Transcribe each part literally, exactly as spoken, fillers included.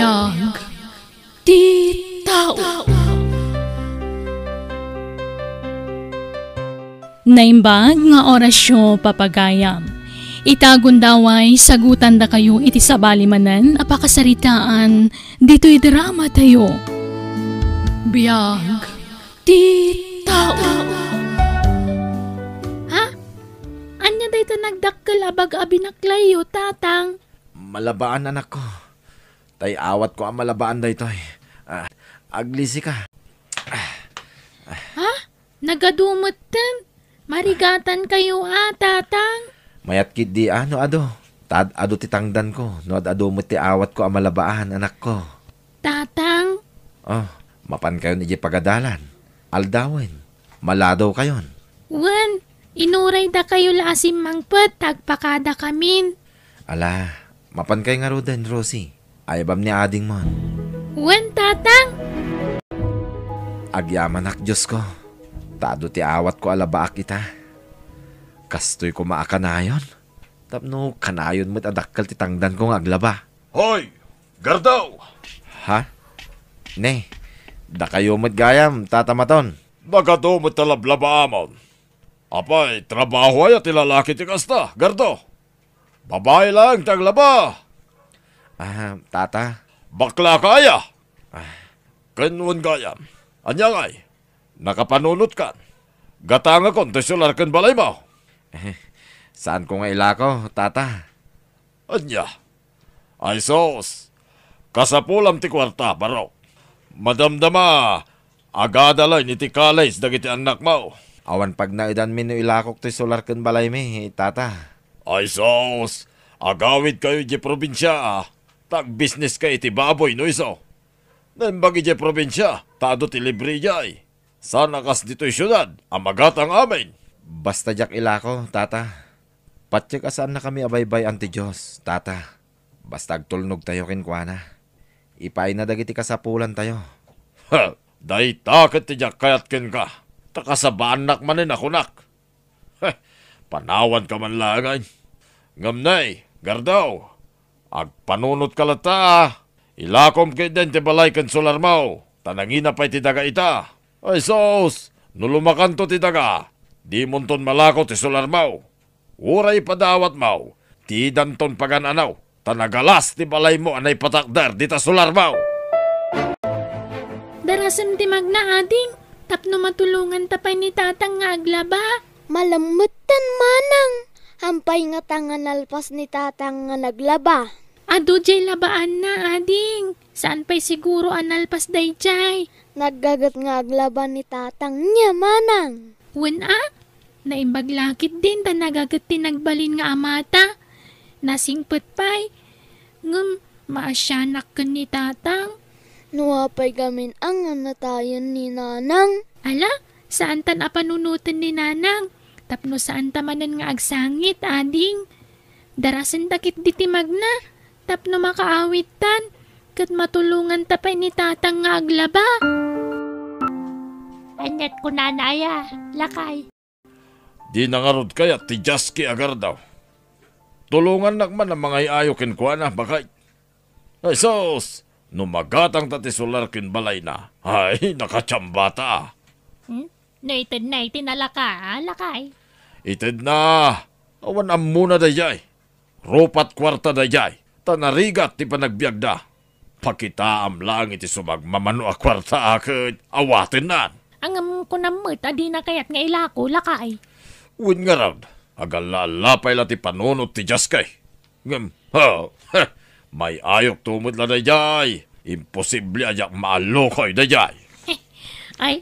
Ag ti tao. Naimbag nga orasyo, papagayam. Ita gundaway, sagutandakayo iti sabali manen a pakasaritaan ditoy drama tayo. Biag ti tao. Ha? Ania dayta nagdakkel a bag a binaklayyo, Tatang? Malabaan, anakko. Tay awatko a malabaan daytoy. Ah, aglisika. Ha? Nagadu metten? Marigatankayo a, Tatang? Mayat ketdi a no adu. Ta ad-adu ti tangdanko no ad-adu met ti awatko a malabaan, anakko. Tatang? Oh, mapankayon idiay pagadalan. Aldawen. Maladawkayon. Wen, inuraydakayo la a simmangpet ta agpakadakamin. Ala, mapankay ngaruden, Rosie. Ayabam ni adingmon. Wen, Tatang. Agyamanak, Diosko, ta adu ti awatko a labaak ita. Kastoy koma a kanayon. Tapno kanayon met a dakkel ti tangdanko nga aglaba. Hoy, Gardaw! Ha? Ne, dakayo met gayam, Tata Maton. Nagadu met ta lablabaamon. Apay, trabaho aya ti lalaki ti kasta, Gardaw? Babai laeng ti aglaba. Ah, Tata. Baklaka aya? Ah. Ken wen gayam. Ania ngay? Nakapanunotkan. Gatangakon ti solar ken balaymo. Saanko nga ilako, Tata. Ania? Ay sus! Kasapulam ti kuarta, barok. Madamdama, agada laeng iti college dagiti annakmo. Awan pagnaedanmi no ilakok ti solar ken balaymi, Tata. Ay sus! Agawidkayo idiay probinsia, ta agbisneska iti baboy no isu. Naimbag idiay probinsia, ta adu ti libre idiay. Saan a kas ditoy siudad a magatang amin. Basta diak ilako, Tata. Patiek a saannakami a baybay-an ti Dios, Tata. Basta agtulnogtayo kenkuana. Ipaayna dagiti kasapulantayo. Ha! Dayta ket ti diak kayat kenka, ta kasabaannak manen a kunak. Heh, panawanka man laeng. Ngem nay, Gardaw, agpanunotka latta. Ilakom ketdin ti balay ken solarmo, ta nangina pay ti daga ita. Ay sus, no lumakanto ti daga, dimonton malako ti solarmo. Uray ipadawatmo, tidanton pagan-ano, ta nagalas ti balaymo a naipatakder dita solarmo. Darasem ti magna, ading, tapno matulonganta pay ni Tatang nga aglaba. Malammetten, manang. Hampay ngata nga nalpas ni Tatang nga naglaba. Adu diay labaanna, ading. Saan pay siguro a nalpas daydiay? Naggaget nga aglaba ni Tatang niya, manang. Wen a, naimbag la ketdin ta nagaget ti nagbalin nga amata. Nasingpet pay. Ngem maasianak ken ni Tatang. No apay gamin a nga natayen ni Nanang? Ala, saantan a panunoten ni Nanang, tapno saanta manen nga agsangit, ading. Darasenda ketdi ti magna, tapno makaawidtan, ket matulonganta pay ni Tatang nga aglaba. Aniat kunana aya, lakay? Dina ngarud kayat ti Jaski a Gardaw. Tulongannak man a mangay-ayo kenkuana, baket. Ay sus! No magatangta ti solar ken balayna, ay, nakachambata. Hmm? No itedna iti nalaka, a, lakay? Itedna, awan ammona daydiay. Rupat kuarta daydiay, ta narigat ti panagbiagda. Pakitaam laeng iti sumagmamano a kuarta a ket awatennan. Ngem kunam met a dina kayat nga ilako, lakay? Wen ngarud, agalla-alla pay la ti panunot ti Jaski. Ngem, ha, ha, may-ayokto met la daydiay. Imposible a diak maallukoy daydiay. Ay,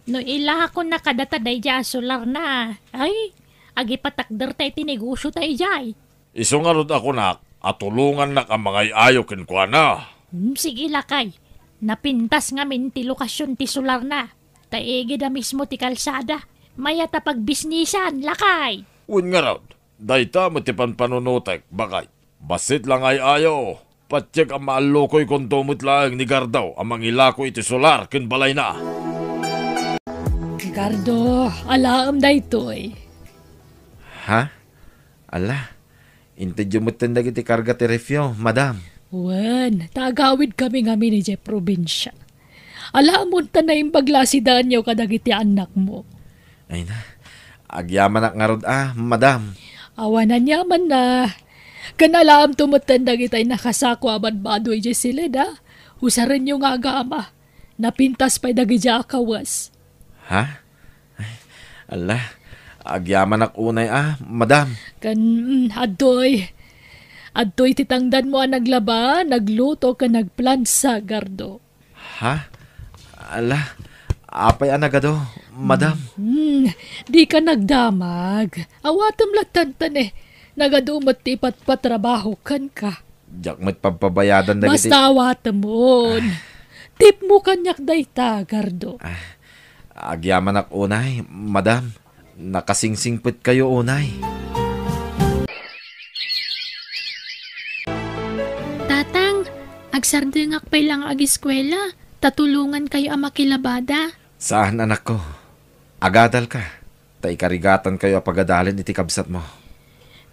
no ilakonna kadata daydiay a solarna, ay, agipatakderta iti negosiota idiay. Isu ngarud a kunak a tulongannak a mangay-ayo kenkuana. Hmm, sige, lakay. Napintas ngamin ti lokasion ti solarna. Ta igida mismo ti kalsada. Mayat a pagbisnisan, lakay. Wen ngarud, dayta met ti panpanunotek, baket. Bassit la nga ay-ayo. Patiek a maallukoykonto met laeng ni Gardaw a mangilako iti solar ken balayna. Gardo, alaem daytoy. Ha? Ala, intedyo metten dagiti karga ti refyo, madam. Wen, ta agawidkami ngamin idiay probinsia. Ala, ammon ta naimbag la a sidaenyo kadagiti annakmo. Ay na, agyamanak ngarud a, madam. Awan aniamanna. Ken alaamto metten dagitay nakasako a badbado idiay siled a. Usarenyo nga agama. Napintas pay dagidiay a kawes. Ha? Ay, ala, agyamanak unay a, madam. Ken, mm, adtoy. Adtoy ti tangdanmo a naglaba, nagluto, ken nagplansa, Gardo. Ha? Ala, apay a nagadu, madam? Hmm, dika nagdamag. Awatem lattan, eh. Nagadu met ti ipatpatrabaho kenka. Diak met pagpabayadan dagiti. Basta awatemon. Tipmo kaniak dayta, Gardo. Ah, agyamanak unay, madam. Nakasingsingpetkayo unay. Tatang, agsardengak pay la nga agiskuela, ta tulongankayo a makilabada. Saan, anakko. Agadalka, ta ikarigatankayo a pagadalen iti kabsatmo.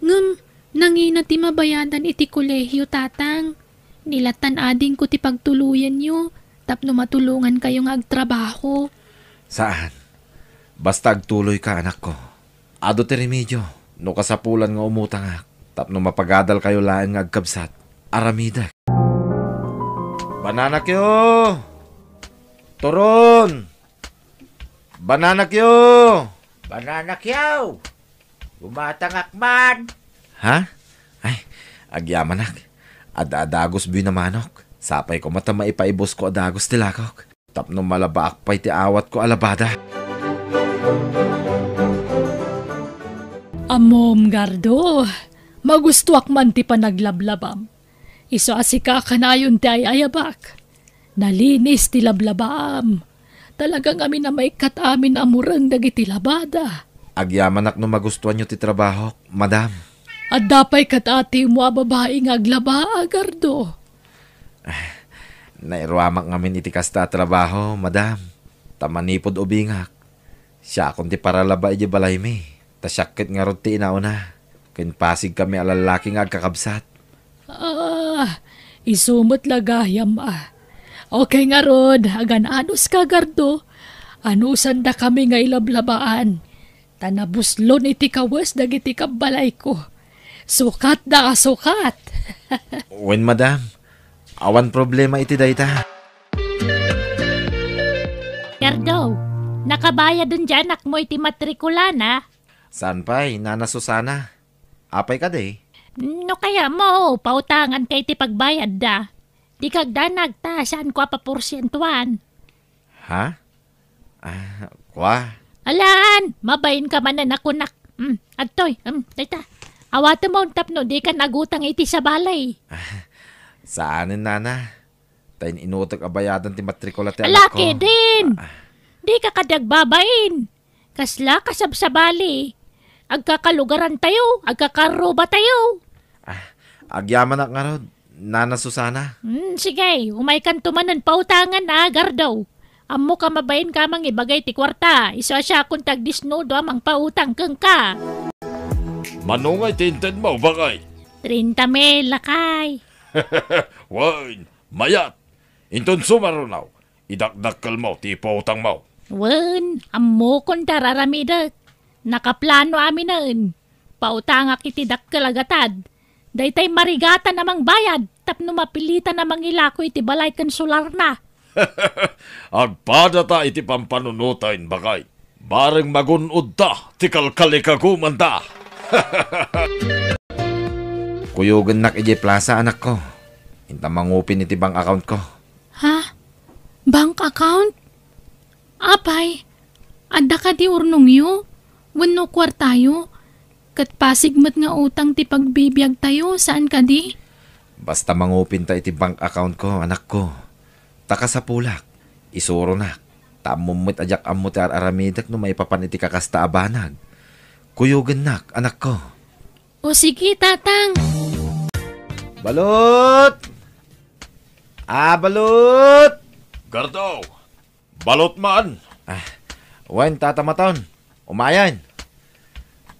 Ngem, nangina ti mabayadan iti kolehio, Tatang? Ni lattan adingko ti pagtuloyenyo tapno matulongankayo nga agtrabaho. Saan. Basta agtuloyka, anakko. Adu ti remedio no kasapulan nga umutangak tapno mapagadalkayo laeng nga agkabsat. Aramidek. Bananakyo! Turon! Bananakyo! Bananakyo! Umatangak man! Ha? Ay, agyamanak. Adda a dagos buy a manok. Sapay koma ta maipaibusko a dagos ti lakok. Tapno malabaak pay ti awatko a labada. Ammom, Gardo, magustoak man ti panaglablabam. Isu a sika a kanayon ti ay-ayabak. Nalinis ti lablabaam. Talaga ngamin a maikkat amin a mureng dagiti labada. Agyamanak no magustuanyo ti trabahok, madam. Adda pay ket atimo a babai nga aglaba, Gardo. Nairuamak ngamin iti kasta a trabaho, madam. Ta manipud ubingak, siakon ti paralaba idiay balaymi. Ta siak ket ngarud ti inauna. Ken pasigkami a lallaki nga agkakabsat. Ah, isu met la gayam a. Okay ngarud, agan-anuska, Gardo. Anusandakami nga ilablabaan. Ta nabuslon iti kawes dagiti kabbalayko. Sukatda a sukat. Wen, madam. Awan problema iti dayta. Gardo, nakabayaden ti anakmo iti matrikulana? Saan pay, Nana Susana? Apay kadi? No kayatmo, pautanganka iti pagbayadda. Dika agdanag ta saanko a paporsientuan. Ha? Ah, kua? Alan, mabainka manen a kunak. Hmm, adtoy, hmm, dayta. Awatemon tapno dikan agutang iti sabali. Saanen, Nana. Ta in-inutek a bayadan ti matrikula ti anakko. Ala, kedin! Ah. Dika kadi agbabain. Kasla kasabsabali. Agkakalugarantayo, agkakarrubatayo. Ah, agyamanak ngarud, Nana Susana. Hmm, sige, umaykanto manen pautangan a, Gardo. Ammok a mabainka a mangibagay ti kuarta, isu a siakon ti agdisnudo a mangpautang kenka. Mano ngay ti intedmo, baket? Treinta mil, lakay. Wen, mayat. Inton sumaruno, idakdakkelmo ti ipautangmo. Wen, ammokon ti ar-aramidek. Nakaplano aminen. Pautangak iti dakkel a gatad. Daytay marigatan a mangbayad tapno mapilitan a mangilako iti balay ken solarna. Agpadata iti pampanunoten, baket. Bareng magun-odta ti kalkalikagumanda. Kuyogennak idiay plasa, anakko. Inta mangupin iti bank accountko. Ha? Bank account? Apay, adda kadi urnongyo? Wenno kuartayo? Ket pasig met nga utang ti pagbibiagtayo, saan kadi? Basta mangupinta iti bank accountko, anakko. Ta kasapulak, isuronak. Ta ammom met a diak ammo ti ar-aramidek no maipapan iti kakasta a banag. Kuyogennak, anakko. O sige, Tatang. Balot! Ah, Balot! Gardo! Balot man! Ah, wen, Tata Maton. Umayen.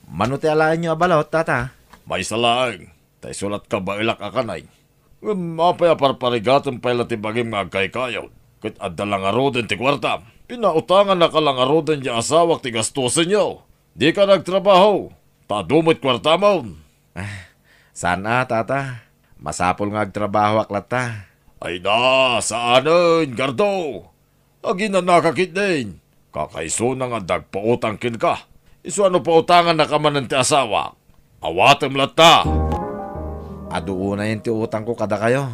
Mano ti alaenyo a balot, Tata? Maysa laeng. Ta isu lat kabaelak a kanay. Ngem apay a parparigatem pay la ti bagim nga agkaykayod? Ket adda la ngaruden ti kuartam. Pinautangannaka la ngaruden ti asawak ti gastusenyo. Dika nagtrabaho, ta adu met kuartam. Ah, saan a, tata. Masapul nga agtrabahoak latta. Ay na, saanen, Gardo. Aginanaka ketdin. Kakaisuna nga adda agpautang kenka. Isu a no pautangannaka manen ti asawak, awatem latta. Adu unayen ti utangko kadakayo,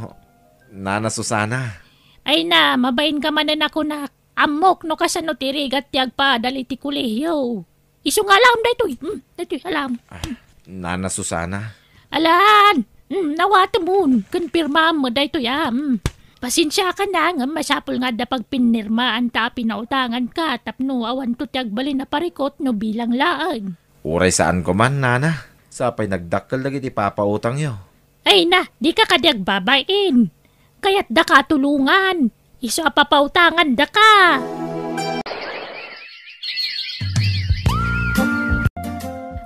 Nana Susana. Ay na, mabainka manen a kunak. Ammok no kasano ti rigat ti agpaadal iti kolehiyo. Isu nga alam daytoy. Hmm, daytoy alam. Ah, Nana Susana. Alan, hmm, nawatemon. Ken pirmaam met daytoy, ah. Hmm. Pasensiakan a, ngem masapul nga adda pagpinirmaanta a pinautanganka tapno awanto ti agbalin a parikut no bilang laeng. Uray saanko man, Nana. Sapay nagdakkel dagiti papautangyo. Ay na, dika kadi agbabain. Kayatdaka a tulongan. Isu a papautangandaka.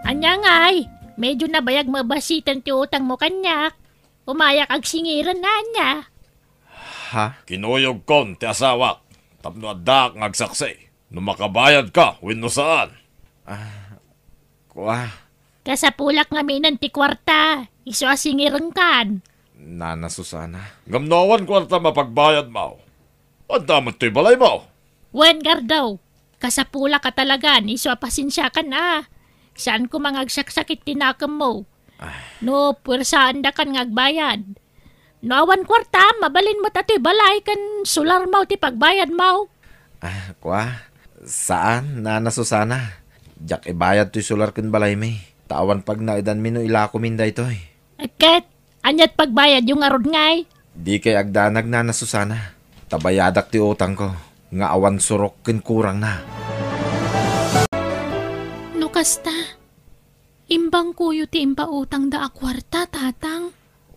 Ania ngay, medyo nabayag mabasiten ti utangmo kaniak. Umayak agsingiren, ania? Ha? Kinuyogkon ti asawak tapno addaak nga agsaksi no makabayadka wenno saan. Ah, kua. Kasapulak ngaminen ti kuarta, isu a singirenkan. Nana Susana. Ngem no awan kuarta mapagbayadmo, adda met toy balaymo. Wen, Gardo, kasapulak a talagan, isu a pasensiakan a. Saanko nga agsaksakit ti nakemmo. Ah. No puersaandakan nga agbayad. No awan kuarta, mabalin met a toy balay ken solarmo ti pagbayadmo. Ah, kua? Saan, Nana Susana. Diak ibayad toy solar ken balaymi. Ta awan pagnaedanmi no ilakomin daytoy. Ket, ania't pagbayadyo ngarud ngay? Dikay agdanag, Nana Susana. Ta bayadak ti utangko nga awan surok ken kurangna. No kasta, imbangkoyo ti impautangda a kuarta, tatang?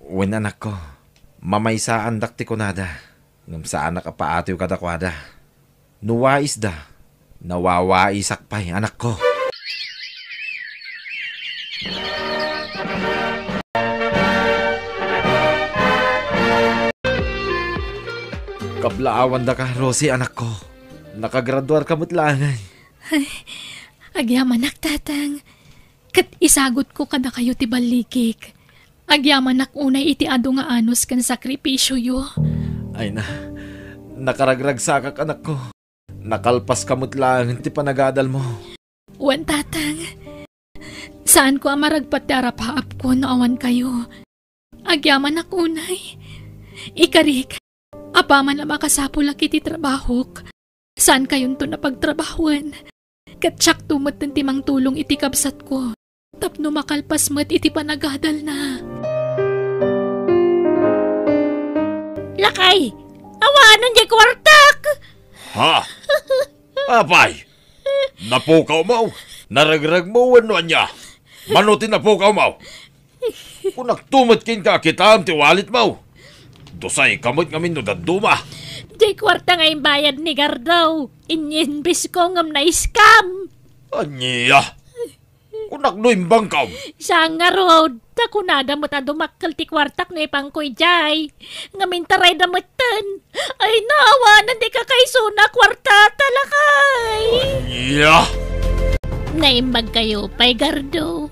Wen, anakko. Mamaysaandak ti kunada. Ngem saanak a paatiw kadakuada. No waisda, nawawaisak pay, anakko. Kablaawandaka, Rosie, anakko. Nakagraduarka met laengen. Ay, agyamanak, tatang. Ket isagutko kadakayo ti ballikik. Agyamanak unay iti adu nga anus ken sakripisioyo. Ay na, nakaragragsakak, anakko. Nakalpaska met laengen ti panagadalmo. Wen, tatang. Saanko a maragpat ti arapaapko no awan kayo. Agyamanak unay. Ikarik, apaman a makasapulak iti trabahok, saankayonton a pagtrabahoen. Ket siakto metten ti mangtulong iti kabsatko tapno makalpas met iti panagadalna. Lakay, awanen diay kuartak! Ha? Apay? Napukawmo? Naregregmo wenno ania? Mano ti napukawmo? Kunakto met kenka a kitaem ti walletmo. Dusayka met ngamin no dadduma. Diay kuarta nga imbayad ni Gardo. Inyinbisko ngem na-scam. Ania? Kunak no imbangkam. Saan ngarud, ta kunada met a dumakkel ti kuartak no ipanko idiay. Ngem intarayda metten. Ay, naawanan ti kakaisuna a kuarta, ta lakay. Ania? Naimbagkayo pay, Gardo.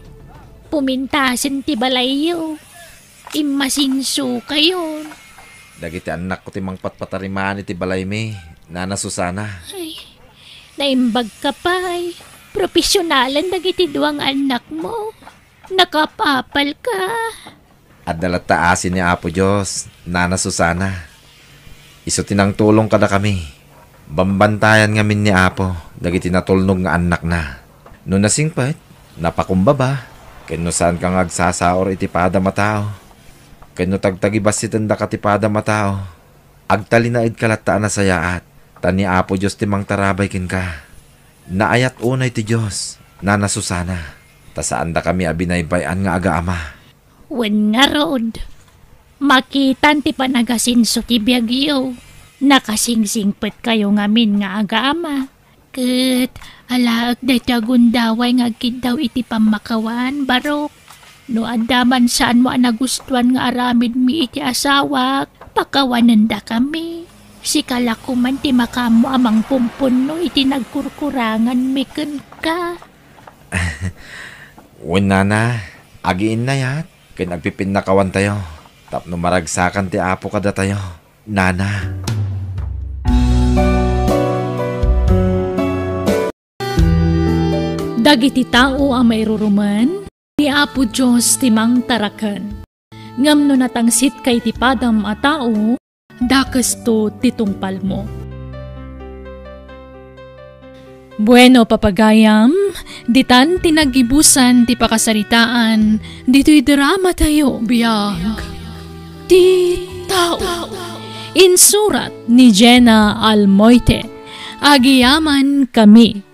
Pumintasen ti balayyo. Immasinsokayon. Dagiti annakko ti mangpatpatarimaan iti balaymi, Nana Susana. Ay, naimbagka pay. Profesionalen dagiti dua nga annakmo. Nakaapapalka. Adda latta asi ni Apo Dios, Nana Susana. Isu ti nangtulong kadakami. Bambantayan ngamin ni Apo dagiti natulnog nga annakna. No nasingpet, napakumbaba, ken no saanka nga agsasaor iti padam a tao, ken no tagtagibassitendaka ti padam a tao, agtalinaedka latta a nasayaat, ta ni Apo Dios ti mangtarabay kenka. Naayat unay ti Dios, Nana Susana, ta saandakami a binaybay-an nga agaama. Wen ngarud, makitan ti panagasinso ti biagyo. Nakasingsingpetkayo ngamin nga agaama. Ket alaek daytoy a gundaway nga agkiddaw iti pammakawan, Barok. No adda man saanmo a nagustuan nga aramidmi iti asawak, pakawanendakami. Sika la koman ti makaammo a mangpumpunno iti nagkurkuranganmi kenka. Wen, nana, agiinnayat ken agpipinnakawantayo tapno maragsakan ti Apo kadatayo, nana. Dagiti tao a mairurumen, ni Apo Dios ti mangtaraken. Ngem no natangitka iti padam a tao, dakesto ti tungpalmo. Bueno, papagayam, ditan ti naggibusan ti pakasaritaan ditoy dramatayo. Biag ti tao. Insurat ni Jenna Almoite. Agyamankami.